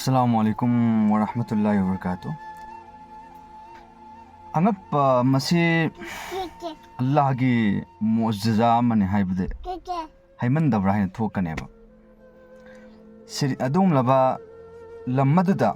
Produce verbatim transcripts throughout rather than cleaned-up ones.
ꯑꯁꯂꯥꯃꯨ ꯑꯂꯥꯏꯀꯨꯝ ꯋꯔꯍꯃꯇꯨꯜꯂꯥꯍꯤ ꯋꯕꯔꯀꯥꯇꯨ꯫ ꯑꯉꯛꯄ, ꯃꯁꯤ ꯑꯜꯂꯥꯍꯒꯤ ꯃꯣꯖꯤꯖꯥ ꯑꯃꯅꯤ ꯍꯥꯏꯕꯗꯤ ꯍꯥꯏꯃꯟꯗꯕ꯭ꯔꯥ ꯍꯥꯏꯅ ꯊꯣꯛꯀꯅꯦꯕ꯫ ꯁꯤꯔꯤ-, ꯑꯗꯨꯒꯨꯝꯂꯕ ꯂꯝ ꯑꯗꯨꯗ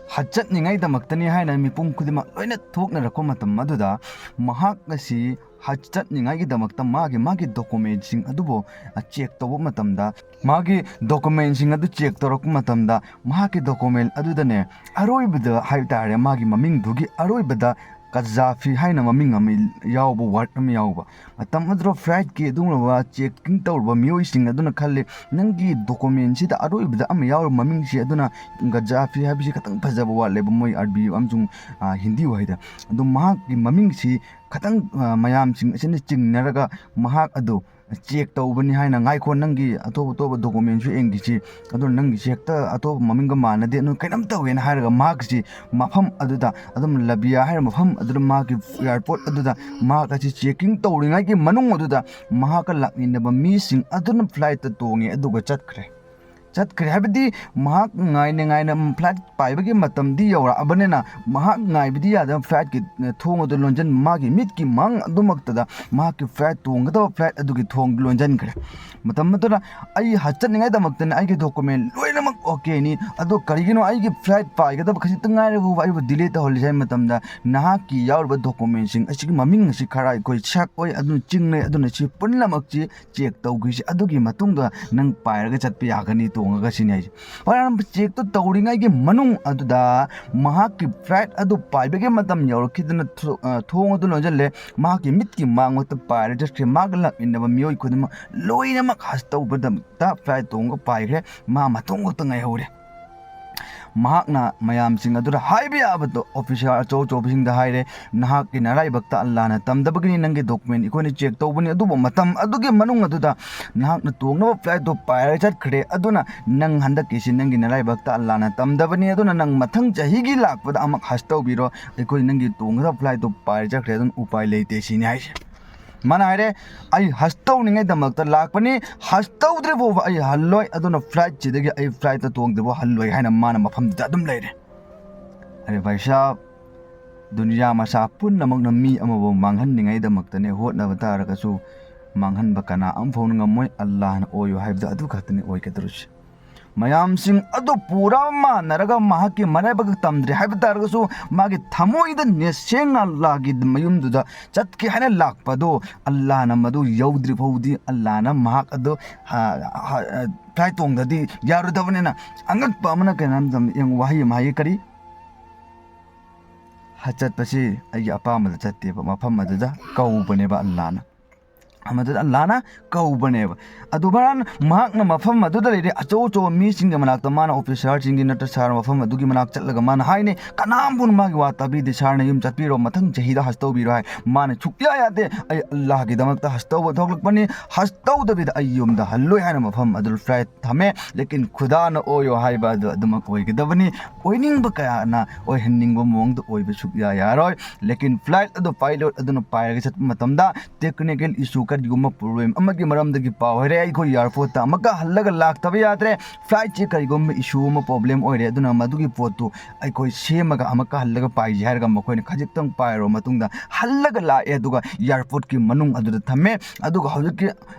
ꯍꯖ ꯆꯠꯅꯤꯡꯉꯥꯏꯗꯃꯛꯇꯅꯤ ꯍꯥꯏꯅ ꯃꯤꯄꯨꯝ ꯈꯨꯗꯤꯡꯃꯛ ꯂꯣꯏꯅ ꯊꯣꯛꯅꯔꯛꯄ ꯃꯇꯝ ꯑꯗꯨꯗ, ꯃꯍꯥꯛ ꯑꯁꯤ ꯍꯖ ꯆꯠꯅꯤꯡꯉꯥꯏꯒꯤꯗꯃꯛꯇ ꯃꯥꯒꯤ, ꯃꯥꯒꯤ ꯗꯣꯀꯨꯃꯦꯟꯁꯤꯡ ꯑꯗꯨꯕꯨ ꯆꯦꯛ ꯇꯧꯕ ꯃꯇꯝꯗ, ꯃꯥꯒꯤ ꯗꯣꯀꯨꯃꯦꯟꯁꯤꯡ ꯑꯗꯨ ꯆꯦꯛ ꯇꯧꯔꯛꯄ ꯃꯇꯝꯗ, ꯃꯍꯥꯛꯀꯤ ꯗꯣꯀꯨꯃꯦꯟ ꯑꯗꯨꯗꯅꯦ, ꯑꯔꯣꯏꯕꯗ ꯍꯥꯏꯕ ꯇꯥꯔꯦ, ꯃꯥꯒꯤ ꯃꯃꯤꯡꯗꯨꯒꯤ ꯑꯔꯣꯏꯕꯗ ꯀꯖꯥꯐꯤ ꯍꯥꯏꯅ ꯃꯃꯤꯡ ꯑꯃ ꯌꯥꯎꯕ, ꯋꯥꯔꯗ ꯑꯃ ꯌꯥꯎꯕ꯫ ꯃꯇꯝ ꯑꯗꯨꯗ ꯐ꯭ꯂꯥꯏꯠꯀꯤ ꯑꯗꯨꯒꯨꯝꯂꯕ ꯆꯦꯛꯀꯤꯡ ꯇꯧꯔꯨꯕ ꯃꯤꯑꯣꯏꯁꯤꯡ ꯑꯗꯨꯅ ꯈꯜꯂꯤ, "ꯅꯪꯒꯤ ꯗꯣꯀꯨꯃꯦꯟꯁꯤꯗ ꯑꯔꯣꯏꯕꯗ ꯑꯃ ꯌꯥꯎꯔꯕ ꯃꯃꯤꯡꯁꯤ ꯑꯗꯨꯅ ꯒꯖꯥꯐꯤ ꯍꯥꯏꯕꯁꯤ ꯈꯤꯇꯪ ꯐꯖꯕ ꯋꯥꯠꯂꯦꯕ", ꯃꯣꯏ ꯑꯔꯕꯤ ꯑꯃꯁꯨꯡ, ꯑ, ꯍꯤꯟꯗꯤ ꯋꯥꯍꯩꯗ꯫ ꯑꯗꯨ ꯃꯍꯥꯛꯀꯤ ꯃꯃꯤꯡꯁꯤ ꯈꯤꯇꯪ, ꯑ, ꯃꯌꯥꯝꯁꯤꯡ ꯑꯁꯤꯅ ꯆꯤꯡꯅꯔꯒ ꯃꯍꯥꯛ ꯑꯗꯨ ꯆꯦꯛ ꯇꯧꯕꯅꯤ ꯍꯥꯏꯅ, "ꯉꯥꯏꯈꯣ, ꯅꯪꯒꯤ ꯑꯇꯣꯞ ꯑꯇꯣꯞꯄ ꯗꯣꯀꯨꯃꯦꯟꯁꯨ ꯌꯦꯡꯈꯤꯁꯤ, ꯑꯗꯨꯅ ꯅꯪꯒꯤꯁꯤ ꯍꯦꯛꯇ ꯑꯇꯣꯞꯄ ꯃꯃꯤꯡꯒ ꯃꯥꯟꯅꯗꯦ, ꯑꯗꯨ ꯀꯩꯅꯣꯝ ꯇꯧꯋꯦꯅ" ꯍꯥꯏꯔꯒ ꯃꯍꯥꯛꯁꯤ ꯃꯐꯝ ꯑꯗꯨꯗ, ꯑꯗꯨꯝ ꯂꯕꯤꯌꯥ ꯍꯥꯏꯔꯤꯕ ꯃꯐꯝ ꯑꯗꯨꯗ, ꯃꯍꯥꯛꯀꯤ ꯑꯦꯌꯥꯔꯄꯣꯔꯠ ꯑꯗꯨꯗ ꯃꯍꯥꯛ ꯑꯁꯤ ꯆꯦꯛꯀꯤꯡ ꯇꯧꯔꯤꯉꯩꯒꯤ ꯃꯅꯨꯡ ꯑꯗꯨꯗ ꯃꯍꯥꯛꯀ ꯂꯥꯛꯃꯤꯟꯅꯕ ꯃꯤꯁꯤꯡ ꯑꯗꯨꯅ ꯐ꯭ꯂꯥꯏꯠꯇ ꯇꯣꯡꯉꯦ, ꯑꯗꯨꯒ ꯆꯠꯈ꯭ꯔꯦ꯫ ꯆꯠꯈ꯭ꯔꯦ ꯍꯥꯏꯕꯗꯤ ꯃꯍꯥꯛ ꯉꯥꯏꯅ ꯉꯥꯏꯅ ꯐ꯭ꯂꯥꯏꯠ ꯄꯥꯏꯕꯒꯤ ꯃꯇꯝꯗꯤ ꯌꯧꯔꯛꯑꯕꯅꯤꯅ, ꯃꯍꯥꯛ ꯉꯥꯏꯕꯗꯤ ꯌꯥꯗꯅ ꯐ꯭ꯂꯥꯏꯠꯀꯤ ꯊꯣꯡ ꯑꯗꯨ ꯂꯣꯟꯁꯤꯟ, ꯃꯥꯒꯤ ꯃꯤꯠꯀꯤ ꯃꯥꯡ ꯑꯗꯨꯃꯛꯇꯗ ꯃꯍꯥꯛꯀꯤ ꯐ꯭ꯂꯥꯏꯠ ꯇꯣꯡꯒꯗꯕ ꯐ꯭ꯂꯥꯏꯠ ꯑꯗꯨꯒꯤ ꯊꯣꯡ ꯂꯣꯟꯁꯤꯟꯈ꯭ꯔꯦ꯫ ꯃꯇꯝ ꯑꯗꯨꯗ ꯑꯩ ꯍꯖ ꯆꯠꯅꯤꯡꯉꯥꯏꯗꯃꯛꯇꯅ ꯑꯩꯒꯤ ꯗꯣꯀꯨꯃꯦꯟ ꯂꯣꯏꯅꯃꯛ ꯑꯣꯀꯦꯅꯤ, ꯑꯗꯣ ꯀꯔꯤꯒꯤꯅꯣ ꯑꯩꯒꯤ ꯐ꯭ꯂꯥꯏꯠ ꯄꯥꯏꯒꯗꯕ ꯈꯖꯤꯛꯇ ꯉꯥꯏꯔꯕ ꯑꯩꯕꯨ ꯗꯤꯂꯦ ꯇꯧꯍꯜꯂꯤꯁꯦ ꯍꯥꯏꯕ ꯃꯇꯝꯗ, ꯅꯍꯥꯛꯀꯤ ꯌꯥꯎꯔꯤꯕ ꯗꯣꯀꯨꯃꯦꯟꯁꯤꯡ ꯑꯁꯤꯒꯤ ꯃꯃꯤꯡ ꯑꯁꯤ ꯈꯔ ꯑꯩꯈꯣꯏ ꯁꯛ ꯑꯣꯏ, ꯑꯗꯨꯅ ꯆꯤꯡꯅꯩ, ꯑꯗꯨꯅ ꯁꯤ ꯄꯨꯝꯅꯃꯛꯁꯤ ꯆꯦꯛ ꯇꯧꯈꯤꯁꯤ, ꯑꯗꯨꯒꯤ ꯃꯇꯨꯡꯗ ꯅꯪ ꯄꯥꯏꯔꯒ ꯆꯠꯄ ꯌꯥꯒꯅꯤ ꯇꯣꯡꯉꯒ, ꯁꯤꯅꯤ ꯍꯥꯏꯁꯦ꯫ ꯍꯣꯔꯦꯟ ꯆꯦꯛꯇꯨ ꯇꯧꯔꯤꯉꯩꯒꯤ ꯃꯅꯨꯡ ꯑꯗꯨꯗ ꯃꯍꯥꯛꯀꯤ ꯐ꯭ꯂꯥꯏꯠ ꯑꯗꯨ ꯄꯥꯏꯕꯒꯤ ꯃꯇꯝ ꯌꯧꯔꯛꯈꯤꯗꯅ ꯊꯣ-, ꯑ, ꯊꯣꯡ ꯑꯗꯨ ꯂꯣꯟꯁꯤꯜꯂꯦ꯫ ꯃꯍꯥꯛꯀꯤ ꯃꯤꯠꯀꯤ ꯃꯥꯡꯃꯛꯇ ꯄꯥꯏꯔꯒ ꯆꯠꯈ꯭ꯔꯦ꯫ ꯃꯥꯒ ꯂꯥꯛꯃꯤꯟꯅꯕ ꯃꯤꯑꯣꯏ ꯈꯨꯗꯤꯡꯃꯛ ꯂꯣꯏꯅꯃꯛ ꯍꯖ ꯇꯧꯕꯗꯃꯛꯇ ꯐ꯭ꯂꯥꯏꯠ ꯇꯣꯡꯉꯒ ꯄꯥꯏꯈ꯭ꯔꯦ꯫ ꯃꯥ ꯃꯇꯣꯝ ꯈꯛꯇ ꯉꯥꯏꯍꯧꯔꯦ꯫ ꯃꯍꯥꯛꯅ ꯃꯌꯥꯝꯁꯤꯡ ꯑꯗꯨꯗ ꯍꯥꯏꯕ ꯌꯥꯕꯗꯣ ꯑꯣꯐꯤꯁꯥꯔ ꯑꯆꯧ ꯑꯆꯧꯕꯁꯤꯡꯗ ꯍꯥꯏꯔꯦ, "ꯅꯍꯥꯛꯀꯤ ꯅꯔꯥꯏꯕꯛꯇ ꯑꯜꯂꯥꯅ ꯇꯝꯗꯕꯒꯤꯅꯤ, ꯅꯪꯒꯤ ꯗꯣꯀꯨꯃꯦꯟ ꯑꯩꯈꯣꯏꯅ ꯆꯦꯛ ꯇꯧꯕꯅꯤ, ꯑꯗꯨꯕꯨ ꯃꯇꯝ ꯑꯗꯨꯒꯤ ꯃꯅꯨꯡ ꯑꯗꯨꯗ ꯅꯍꯥꯛꯅ ꯇꯣꯡꯅꯕ ꯐ꯭ꯂꯥꯏꯠꯇꯣ ꯄꯥꯏꯔꯒ ꯆꯠꯈ꯭ꯔꯦ꯫ ꯑꯗꯨꯅ ꯅꯪ ꯍꯟꯗꯛꯀꯤꯁꯤ ꯅꯪꯒꯤ ꯅꯔꯥꯏꯕꯛꯇ ꯑꯜꯂꯥꯅ ꯇꯝꯗꯕꯅꯤ, ꯑꯗꯨꯅ ꯅꯪ ꯃꯊꯪ ꯆꯍꯤꯒꯤ ꯂꯥꯛꯄꯗ ꯑꯃꯨꯛ ꯍꯖ ꯇꯧꯕꯤꯔꯣ, ꯑꯩꯈꯣꯏ ꯅꯪꯒꯤ ꯇꯣꯡꯒꯗꯕ ꯐ꯭ꯂꯥꯏꯠꯇꯣ ꯄꯥꯏꯔ ꯆꯠꯈ꯭ꯔꯦ, ꯑꯗꯨꯅ ꯎꯄꯥꯏ ꯂꯩꯇꯦ", ꯁꯤꯅꯤ ꯍꯥꯏꯁꯦ꯫ ꯃꯥꯅ ꯍꯥꯏꯔꯦ, "ꯑꯩ ꯍꯖ ꯇꯧꯅꯤꯡꯉꯥꯏꯗꯃꯛꯇ ꯂꯥꯛꯄꯅꯤ, ꯍꯖ ꯇꯧꯗ꯭ꯔꯤ ꯐꯥꯎꯕ ꯑꯩ ꯍꯜꯂꯣꯏ, ꯑꯗꯨꯅ flightꯁꯤꯗꯒꯤ ꯑꯩ flightꯇ ꯇꯣꯡꯗ꯭ꯔꯤ ꯐꯥꯎ ꯍꯜꯂꯣꯏ" ꯍꯥꯏꯅ ꯃꯥꯅ ꯃꯐꯝꯗꯨꯗ ꯑꯗꯨꯝ ꯂꯩꯔꯦ꯫ ꯑꯔꯦ ꯚꯥꯏ ꯁꯥꯍꯕ, ꯗꯨꯅꯤꯌꯥ ꯃꯆꯥ ꯄꯨꯝꯅꯃꯛꯅ ꯃꯤ ꯑꯃꯕꯨ ꯃꯥꯡꯍꯟꯅꯤꯡꯉꯥꯏꯗꯃꯛꯇꯅꯦ ꯍꯣꯠꯅꯕ ꯇꯥꯔꯒꯁꯨ, ꯃꯥꯡꯍꯟꯕ ꯀꯅꯥ ꯑꯃ ꯐꯥꯎꯅ ꯉꯝꯃꯣꯏ꯫ ꯑꯜꯂꯥꯍꯅ ꯑꯣꯏꯌꯨ ꯍꯥꯏꯕꯗꯣ ꯑꯗꯨ ꯈꯛꯇꯅꯤ ꯑꯣꯏꯒꯗꯧꯔꯤꯁꯦ꯫ ꯃꯌꯥꯝꯁꯤꯡ ꯑꯗꯨ ꯄꯨꯔꯥ ꯃꯥꯟꯅꯔꯒ ꯃꯍꯥꯛꯀꯤ ꯃꯔꯥꯏꯕꯛ ꯇꯝꯗ꯭ꯔꯦ ꯍꯥꯏꯕ ꯇꯥꯔꯒꯁꯨ, ꯃꯥꯒꯤ ꯊꯃꯣꯏꯗ ꯅꯤꯡꯁꯤꯡꯅ ꯑꯜꯂꯥꯍꯒꯤ ꯃꯌꯨꯝꯗꯨꯗ ꯆꯠꯀꯦ ꯍꯥꯏꯅ ꯂꯥꯛꯄꯗꯣ, ꯑꯜꯂꯥꯍꯅ ꯃꯗꯨ ꯌꯧꯗ꯭ꯔꯤ ꯐꯥꯎꯗꯤ ꯑꯜꯂꯥꯍꯅ ꯃꯍꯥꯛ ꯑꯗꯨ, ꯑ, ꯑ, flight ꯇꯣꯡꯗꯗꯤ ꯌꯥꯔꯣꯏꯗꯕꯅꯤꯅ, ꯑꯉꯛꯄ ꯑꯃꯅ ꯀꯩꯅꯣ ꯍꯥꯏꯕ ꯃꯇꯝꯗ, ꯌꯦꯡꯉꯨ, ꯋꯥꯍꯩ ꯑꯃ ꯍꯥꯏꯌꯦ, ꯀꯔꯤ? "ꯍꯖ ꯆꯠꯄꯁꯤ ꯑꯩꯒꯤ ꯑꯄꯥꯝꯕꯗ ꯆꯠꯇꯦꯕ, ꯃꯐꯝ ꯑꯗꯨꯗ ꯀꯧꯕꯅꯦꯕ ꯑꯜꯂꯥꯍꯅ꯫ ꯃꯗꯨꯗ ꯑꯜꯂꯥꯍꯅ ꯀꯧꯕꯅꯦꯕ꯫ ꯑꯗꯨ ꯃꯔꯝ ꯃꯍꯥꯛꯅ ꯃꯐꯝ ꯑꯗꯨꯗ ꯂꯩꯔꯦ, ꯑꯆꯧ ꯑꯆꯧꯕ ꯃꯤꯁꯤꯡꯒꯤ ꯃꯅꯥꯛꯇ ꯃꯥꯅ, officerꯁꯤꯡꯒꯤ ꯅꯠꯇ꯭ꯔ ꯁꯥꯔ ꯃꯐꯝ ꯑꯗꯨꯒꯤ ꯃꯅꯥꯛ ꯆꯠꯂꯒ ꯃꯥꯅ ꯍꯥꯏꯅꯤ, ꯀꯅꯥꯝꯕꯨꯅ ꯃꯥꯒꯤ ꯋꯥ ꯇꯥꯕꯤꯗꯦ, ꯁꯥꯔꯅ ꯌꯨꯝ ꯆꯠꯄꯤꯔꯣ, ꯃꯊꯪ ꯆꯍꯤꯗ ꯍꯖ ꯇꯧꯕꯤꯔꯣ" ꯍꯥꯏ꯫ ꯃꯥꯅ ꯁꯨꯛꯌꯥ ꯌꯥꯗꯦ, "ꯑꯩ ꯑꯜꯂꯥꯍꯒꯤꯗꯃꯛꯇ ꯍꯖ ꯇꯧꯕ ꯊꯣꯛꯂꯛꯄꯅꯤ, ꯍꯖ ꯇꯧꯗꯕꯤꯗ ꯑꯩ ꯌꯨꯝꯗ ꯍꯜꯂꯣꯏ" ꯍꯥꯏꯅ ꯃꯐꯝ ꯑꯗꯨ flight ꯊꯝꯃꯦ꯫ ꯂꯦꯀꯤꯟ ꯈꯨꯗꯥꯅ ꯑꯣꯏꯌꯣ ꯍꯥꯏꯕ ꯑꯗꯨ ꯑꯗꯨꯃꯛ ꯑꯣꯏꯒꯗꯕꯅꯤ꯫ ꯑꯣꯏꯅꯤꯡꯕ ꯀꯌꯥꯅ ꯑꯣꯏꯍꯟꯅꯤꯡꯕ ꯃꯑꯣꯡꯗ ꯑꯣꯏꯕ ꯁꯨꯛꯌꯥ ꯌꯥꯔꯣꯏ꯫ ꯂꯦꯀꯤꯟ flight ꯑꯗꯨ pilot ꯑꯗꯨꯅ ꯄꯥꯏꯔꯒ ꯆꯠꯄ ꯃꯇꯝꯗ technical issue, ꯀꯔꯤꯒꯨꯝꯕ problem ꯑꯃꯒꯤ ꯃꯔꯝꯗꯒꯤ ꯄꯥꯎ ꯍꯥꯏꯔꯦ, ꯑꯩꯈꯣꯏ airportꯇ ꯑꯃꯨꯛꯀ ꯍꯜꯂꯒ ꯂꯥꯛꯇꯕ ꯌꯥꯗ꯭ꯔꯦ, flightꯁꯤ ꯀꯔꯤꯒꯨꯝꯕ issue ꯑꯃ, problem ꯑꯣꯏꯔꯦ, ꯑꯗꯨꯅ ꯃꯗꯨꯒꯤ ꯄꯣꯠꯇꯨ ꯑꯩꯈꯣꯏ ꯁꯦꯝꯃꯒ ꯑꯃꯨꯛꯀ ꯍꯜꯂꯒ ꯄꯥꯏꯁꯤ ꯍꯥꯏꯔꯒ ꯃꯈꯣꯏꯅ ꯈꯖꯤꯛꯇꯪ ꯄꯥꯏꯔꯕ ꯃꯇꯨꯡꯗ ꯍꯜꯂꯒ ꯂꯥꯛꯑꯦ꯫ ꯑꯗꯨꯒ airportꯀꯤ ꯃꯅꯨꯡ ꯑꯗꯨꯗ ꯊꯝꯃꯦ꯫ ꯑꯗꯨꯒ ꯍꯧꯖꯤꯛꯀꯤ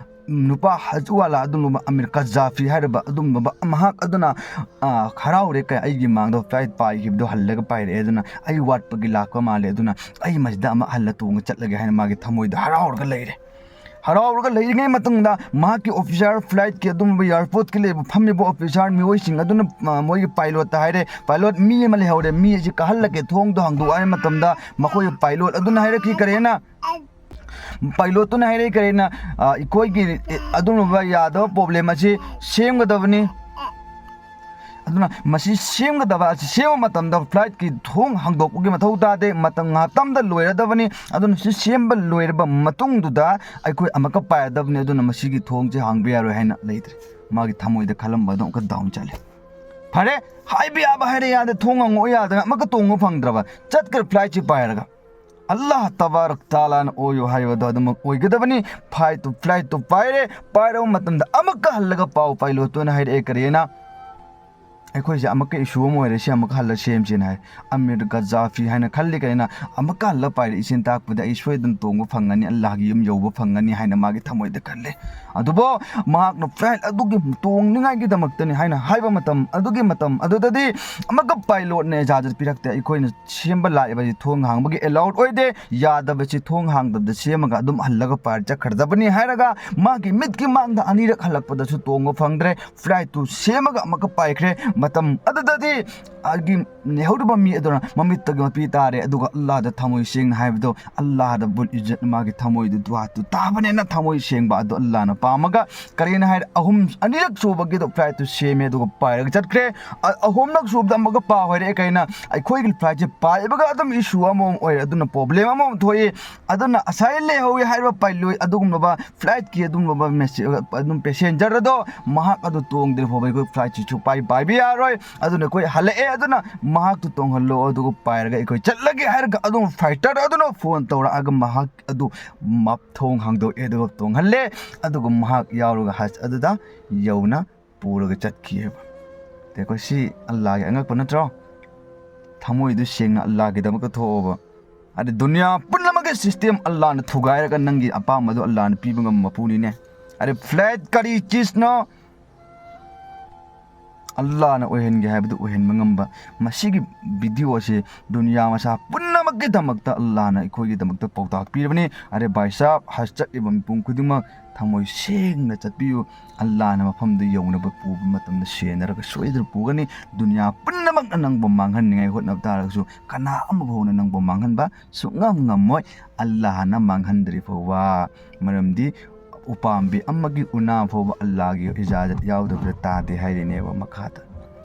ꯅꯨꯄꯥ ꯍꯖꯋꯥꯂꯥ ꯑꯗꯨꯒꯨꯝꯕ ꯑꯃꯤꯔ ꯀꯖꯥꯐꯤ ꯍꯥꯏꯔꯤꯕ ꯑꯗꯨꯒꯨꯝꯕ ꯃꯍꯥꯛ ꯑꯗꯨꯅ, ꯑ, ꯍꯔꯥꯎꯔꯦ, ꯀꯩ, ꯑꯩꯒꯤ ꯃꯥꯡꯗ flight ꯄꯥꯏꯈꯤꯕꯗꯣ ꯍꯜꯂꯒ ꯄꯥꯏꯔꯛꯑꯦ, ꯑꯗꯨꯅ ꯑꯩ ꯋꯥꯠꯄꯒꯤ ꯂꯥꯛꯄ ꯃꯥꯜꯂꯦ, ꯑꯗꯨꯅ ꯑꯩ ꯃꯁꯤꯗ ꯑꯃ ꯍꯜꯂ ꯇꯣꯡꯉ ꯆꯠꯂꯒꯦ ꯍꯥꯏꯅ ꯃꯥꯒꯤ ꯊꯃꯣꯏꯗ ꯍꯔꯥꯎꯔꯒ ꯂꯩꯔꯦ꯫ ꯍꯔꯥꯎꯔꯒ ꯂꯩꯔꯤꯉꯩ ꯃꯇꯨꯡꯗ ꯃꯍꯥꯛꯀꯤ officer, flightꯀꯤ ꯑꯗꯨꯒꯨꯝꯕ airportꯀꯤ ꯂꯩꯕ ꯐꯝꯃꯤꯕ officer ꯃꯤꯑꯣꯏꯁꯤꯡ ꯑꯗꯨꯅ, ꯑ, ꯃꯣꯏꯒꯤ pilotꯇ ꯍꯥꯏꯔꯦ, "Pilot, ꯃꯤ ꯑꯃ ꯂꯩꯍꯧꯔꯦ, ꯃꯤ ꯑꯁꯤ ꯀꯥꯍꯜꯂꯒꯦ, ꯊꯣꯡꯗꯣ ꯍꯥꯡꯗꯣꯛꯑꯣ" ꯍꯥꯏꯕ ꯃꯇꯝꯗ ꯃꯈꯣꯏ pilot ꯑꯗꯨꯅ ꯍꯥꯏꯔꯛꯈꯤ, ꯀꯔꯤ ꯍꯥꯏꯅ? Pilotꯇꯨꯅ ꯍꯥꯏꯔꯛꯏ ꯀꯔꯤꯅ, ꯑ, ꯑꯩꯈꯣꯏꯒꯤ, ꯑꯦ, ꯑꯗꯨꯒꯨꯝꯂꯕ ꯌꯥꯗꯕ problem ꯑꯁꯤ ꯁꯦꯝꯒꯗꯕꯅꯤ꯫ ꯑꯗꯨꯅ ꯃꯁꯤ ꯁꯦꯝꯒꯗꯕ ꯑꯁꯤ, ꯁꯦꯝꯕ ꯃꯇꯝꯗ flightꯀꯤ ꯊꯣꯡ ꯍꯥꯡꯗꯣꯛꯄꯒꯤ ꯃꯊꯧ ꯇꯥꯗꯦ, ꯃꯇꯝ ꯉꯥꯏꯍꯥꯛꯇꯪꯗ ꯂꯣꯏꯔꯗꯕꯅꯤ꯫ ꯑꯗꯨꯅ ꯁꯤ ꯁꯦꯝꯕ ꯂꯣꯏꯔꯕ ꯃꯇꯨꯡꯗꯨꯗ ꯑꯩꯈꯣꯏ ꯑꯃꯨꯛꯀ ꯄꯥꯏꯔꯗꯕꯅꯤ꯫ ꯑꯗꯨꯅ ꯃꯁꯤꯒꯤ ꯊꯣꯡꯁꯦ ꯍꯥꯡꯕ ꯌꯥꯔꯣꯏ ꯍꯥꯏꯅ ꯂꯩꯇ꯭ꯔꯦ꯫ ꯃꯥꯒꯤ ꯊꯃꯣꯏꯗ ꯈꯜꯂꯝꯕ ꯑꯗꯨ ꯑꯃꯨꯛꯀ down ꯆꯠꯂꯦ꯫ ꯐꯔꯦ, ꯍꯥꯏꯕ ꯌꯥꯕ ꯍꯥꯏꯔꯦ, ꯌꯥꯗꯦ, ꯊꯣꯡ ꯍꯥꯡꯉꯛꯑꯣ ꯌꯥꯗꯅ ꯑꯃꯨꯛꯀ ꯇꯣꯡꯕ ꯐꯪꯗ꯭ꯔꯕ, ꯆꯠꯈ꯭ꯔꯦ flightꯁꯤ ꯄꯥꯏꯔꯒ꯫ ꯑꯜꯂꯥꯍ ꯇꯕꯥꯔꯛ ꯇꯥꯂꯥꯅ ꯑꯣꯏꯌꯨ ꯍꯥꯏꯕꯗꯣ ꯑꯗꯨꯃꯛ ꯑꯣꯏꯒꯗꯕꯅꯤ꯫ ꯐ꯭ꯂꯥꯏꯠꯇꯨ ꯐ꯭ꯂꯥꯏꯠꯇꯨ ꯄꯥꯏꯔꯦ꯫ ꯄꯥꯏꯔꯕ ꯃꯇꯝꯗ ꯑꯃꯨꯛꯀ ꯍꯜꯂꯒ ꯄꯥꯎ ꯄꯥꯏꯂꯣꯠꯇꯨꯅ ꯍꯥꯏꯔꯛꯑꯦ, ꯀꯔꯤꯅ? ꯑꯩꯈꯣꯏꯁꯦ ꯑꯃꯨꯛꯀ ꯏꯁꯨ ꯑꯃ ꯑꯣꯏꯔꯦ, ꯁꯤ ꯑꯃꯨꯛꯀ ꯍꯜꯂ ꯁꯦꯝꯁꯦꯅ ꯍꯥꯏ꯫ ꯑꯃꯤꯔ ꯒꯖꯥꯐꯤ ꯍꯥꯏꯅ ꯈꯜꯂꯤ, ꯀꯔꯤꯅ? ꯑꯃꯨꯛꯀ ꯍꯜꯂ ꯄꯥꯏꯔꯛꯏꯁꯤꯅ ꯇꯥꯛꯄꯗ ꯑꯩ ꯁꯣꯏꯗꯅ ꯇꯣꯡꯕ ꯐꯪꯒꯅꯤ, ꯑꯜꯂꯥꯍꯒꯤ ꯌꯨꯝ ꯌꯧꯕ ꯐꯪꯒꯅꯤ ꯍꯥꯏꯅ ꯃꯥꯒꯤ ꯊꯃꯣꯏꯗ ꯈꯜꯂꯦ꯫ ꯑꯗꯨꯕꯨ ꯃꯍꯥꯛꯅ ꯐ꯭ꯂꯥꯏꯠ ꯑꯗꯨꯒꯤ ꯇꯣꯡꯅꯤꯡꯉꯥꯏꯒꯤꯗꯃꯛꯇꯅꯤ ꯍꯥꯏꯅ ꯍꯥꯏꯕ ꯃꯇꯝ ꯑꯗꯨꯒꯤ ꯃꯇꯝ ꯑꯗꯨꯗꯗꯤ ꯑꯃꯨꯛꯀ ꯄꯥꯏꯂꯣꯠꯅ ꯏꯖꯥꯖꯠ ꯄꯤꯔꯛꯇꯦ꯫ ꯑꯩꯈꯣꯏꯅ ꯁꯦꯝꯕ ꯂꯥꯛꯏꯕꯁꯤ ꯊꯣꯡ ꯍꯥꯡꯕꯒꯤ ꯑꯦꯂꯥꯎꯠ ꯑꯣꯏꯗꯦ, ꯌꯥꯗꯕꯁꯤ ꯊꯣꯡ ꯍꯥꯡꯗꯕꯗ ꯁꯦꯝꯃꯒ ꯑꯗꯨꯝ ꯍꯜꯂꯒ ꯄꯥꯏꯔ ꯆꯠꯈ꯭ꯔꯗꯕꯅꯤ ꯍꯥꯏꯔꯒ ꯃꯥꯒꯤ ꯃꯤꯠꯀꯤ ꯃꯥꯡꯗ ꯑꯅꯤꯔꯛ ꯍꯜꯂꯛꯄꯗꯁꯨ ꯇꯣꯡꯕ ꯐꯪꯗ꯭ꯔꯦ꯫ ꯐ꯭ꯂꯥꯏꯠꯇꯨ ꯁꯦꯝꯃꯒ ꯑꯃꯨꯛꯀ ꯄꯥꯏꯈ꯭ꯔꯦ꯫ ꯃꯇꯝ ꯑꯗꯨꯗꯗꯤ ꯑꯩꯒꯤ ꯅꯦꯍꯧꯔꯤꯕ ꯃꯤ ꯑꯗꯨꯅ ꯃꯃꯤꯠꯇꯒꯤ ꯃꯄꯤ ꯇꯥꯔꯦ, ꯑꯗꯨꯒ ꯑꯜꯂꯥꯍꯗ ꯊꯃꯣꯏ ꯁꯦꯡꯅ ꯍꯥꯏꯕꯗꯣ, ꯑꯜꯂꯥꯍꯗ ꯕꯨꯜ ꯏꯖꯠ, ꯃꯥꯒꯤ ꯊꯃꯣꯏꯗꯨ ꯗꯨꯋꯥꯇꯨ ꯇꯥꯕꯅꯦꯅ ꯊꯃꯣꯏ ꯁꯦꯡꯕ ꯑꯗꯨ ꯑꯜꯂꯥꯍꯅ ꯄꯥꯝꯃꯒ, ꯀꯔꯤꯅ ꯍꯥꯏꯔꯦ, ꯑꯍꯨꯝ, ꯑꯅꯤꯔꯛ ꯁꯨꯕꯒꯤꯗꯣ ꯐ꯭ꯂꯥꯏꯠꯇꯨ ꯁꯦꯝꯃꯦ, ꯑꯗꯨꯒ ꯄꯥꯏꯔꯒ ꯆꯠꯈ꯭ꯔꯦ꯫ ꯑ-, ꯑꯍꯨꯝꯂꯛ ꯁꯨꯕꯗ ꯑꯃꯨꯛꯀ ꯄꯥꯎ ꯍꯥꯏꯔꯛꯑꯦ, ꯀꯩꯅ? ꯑꯩꯈꯣꯏꯒꯤ ꯐ꯭ꯂꯥꯏꯠꯁꯦ ꯄꯥꯏꯕꯒ ꯑꯗꯨꯝ ꯏꯁꯨ ꯑꯃꯃꯝ ꯑꯣꯏꯔꯦ, ꯑꯗꯨꯅ ꯄ꯭ꯔꯣꯕ꯭ꯂꯦꯝ ꯑꯃꯃꯝ ꯊꯣꯛꯏ꯫ ꯑꯗꯨꯅ ꯉꯁꯥꯏ ꯂꯩꯍꯧꯋꯤ ꯍꯥꯏꯔꯤꯕ ꯄꯥꯏꯂꯣꯠ ꯑꯗꯨꯒꯨꯝꯂꯕ ꯐ꯭ꯂꯥꯏꯠꯀꯤ ꯑꯗꯨꯒꯨꯝꯂꯕ ꯃꯦꯁꯦ-, ꯑꯗꯨꯝ ꯄꯦꯁꯦꯟꯖꯔ ꯑꯗꯣ ꯃꯍꯥꯛ ꯑꯗꯨ ꯇꯣꯡꯗ꯭ꯔꯤ ꯐꯥꯎꯕ ꯑꯩꯈꯣꯏ ꯐ꯭ꯂꯥꯏꯠꯁꯤ ꯁꯨꯛꯄꯥꯏ ꯄꯥꯏꯕ ꯌꯥꯔꯣꯏ꯫ ꯑꯗꯨꯅ ꯑꯩꯈꯣꯏ ꯍꯜꯂꯛꯑꯦ, ꯑꯗꯨꯅ ꯃꯍꯥꯛꯇꯨ ꯇꯣꯡꯍꯜꯂꯣ, ꯑꯗꯨꯒ ꯄꯥꯏꯔꯒ ꯑꯩꯈꯣꯏ ꯆꯠꯂꯒꯦ ꯍꯥꯏꯔꯒ ꯑꯗꯨꯝ ꯐꯥꯏꯇꯔ ꯑꯗꯨꯅ ꯐꯣꯟ ꯇꯧꯔꯛꯑꯒ ꯃꯍꯥꯛ ꯑꯗꯨ ꯃꯞ-, ꯊꯣꯡ ꯍꯥꯡꯗꯣꯛꯑꯦ, ꯑꯗꯨꯒ ꯇꯣꯡꯍꯜꯂꯦ꯫ ꯑꯗꯨꯒ ꯃꯍꯥꯛ ꯌꯥꯎꯔꯒ ꯍꯖ ꯑꯗꯨꯗ ꯌꯧꯅ ꯄꯨꯔꯒ ꯆꯠꯈꯤꯑꯕ꯫ ꯑꯗꯩ ꯑꯩꯈꯣꯏ ꯁꯤ ꯑꯜꯂꯥꯒꯤ ꯑꯉꯛꯄ ꯅꯠꯇ꯭ꯔꯣ? ꯊꯃꯣꯏꯗꯨ ꯁꯦꯡꯅ ꯑꯜꯂꯥꯒꯤꯗꯃꯛꯇ ꯊꯣꯛꯑꯣꯕ꯫ ꯑꯗꯩ ꯗꯨꯅꯤꯌꯥ ꯄꯨꯝꯅꯃꯛꯀꯤ ꯁꯤꯁꯇꯦꯝ ꯑꯜꯂꯥꯅ ꯊꯨꯒꯥꯏꯔꯒ ꯅꯪꯒꯤ ꯑꯄꯥꯝꯕꯗꯨ ꯑꯜꯂꯥꯅ ꯄꯤꯕ ꯉꯝꯕ ꯃꯄꯨꯅꯤꯅꯦ꯫ ꯑꯗꯩ ꯐ꯭ꯂꯥꯏꯠ ꯀꯔꯤ ꯆꯤꯁꯅꯣ ꯑꯜꯂꯥꯅ ꯑꯣꯏꯍꯟꯒꯦ ꯍꯥꯏꯕꯗꯨ ꯑꯣꯏꯍꯟꯕ ꯉꯝꯕ꯫ ꯃꯁꯤꯒꯤ ꯚꯤꯗꯤꯑꯣ ꯑꯁꯤ ꯗꯨꯅꯤꯌꯥ ꯃꯁꯥ ꯄꯨꯝꯅꯃꯛꯀꯤꯗꯃꯛꯇ ꯑꯜꯂꯥꯅ ꯑꯩꯈꯣꯏꯒꯤꯗꯃꯛꯇ ꯄꯥꯎꯇꯥꯛ ꯄꯤꯔꯕꯅꯤ꯫ ꯑꯗꯩ ꯚꯥꯏ ꯁꯥꯍꯕ, ꯍꯖ ꯆꯠꯂꯤꯕ ꯃꯤꯄꯨꯝ ꯈꯨꯗꯤꯡꯃꯛ ꯊꯃꯣꯏ ꯁꯦꯡꯅ ꯆꯠꯄꯤꯌꯨ꯫ ꯑꯜꯂꯥꯅ ꯃꯐꯝꯗꯨ ꯌꯧꯅꯕ ꯄꯨꯕ ꯃꯇꯝꯗ ꯁꯦꯟꯅꯔꯒ ꯁꯣꯏꯗꯅ ꯄꯨꯒꯅꯤ꯫ ꯗꯨꯅꯤꯌꯥ ꯄꯨꯝꯅꯃꯛꯅ ꯅꯪꯕꯨ ꯃꯥꯡꯍꯟꯅꯤꯡꯉꯥꯏ ꯍꯣꯠꯅꯕ ꯇꯥꯔꯒꯁꯨ ꯀꯅꯥ ꯑꯃꯐꯥꯎꯅ ꯅꯪꯕꯨ ꯃꯥꯡꯍꯟꯕ ꯁꯨꯡꯉꯝ ꯉꯝꯃꯣꯏ, ꯑꯜꯂꯥꯍꯅ ꯃꯥꯡꯍꯟꯗ꯭ꯔꯤ ꯐꯥꯎꯕ꯫ ꯃꯔꯝꯗꯤ ꯎꯄꯥꯝꯕꯤ ꯑꯃꯒꯤ ꯎꯅꯥ ꯐꯥꯎꯕ ꯑꯜꯂꯥꯍꯒꯤ ꯏꯖꯥꯖꯠ ꯌꯥꯎꯗꯕꯗ ꯇꯥꯗꯦ ꯍꯥꯏꯔꯤꯅꯦꯕ ꯃꯈꯥꯗ꯫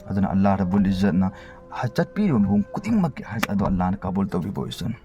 ꯑꯗꯨꯅ ꯑꯜꯂꯥꯍ ꯔꯕꯨꯜ ꯏꯖꯠꯅ ꯍꯖ ꯆꯠꯄꯤꯔꯤꯕ ꯃꯤꯄꯨꯝ ꯈꯨꯗꯤꯡꯃꯛꯀꯤ ꯍꯖ ꯑꯗꯣ ꯑꯜꯂꯥꯍꯅ ꯀꯕꯨꯜ ꯇꯧꯕꯤꯕ ꯑꯣꯏꯁꯅꯨ꯫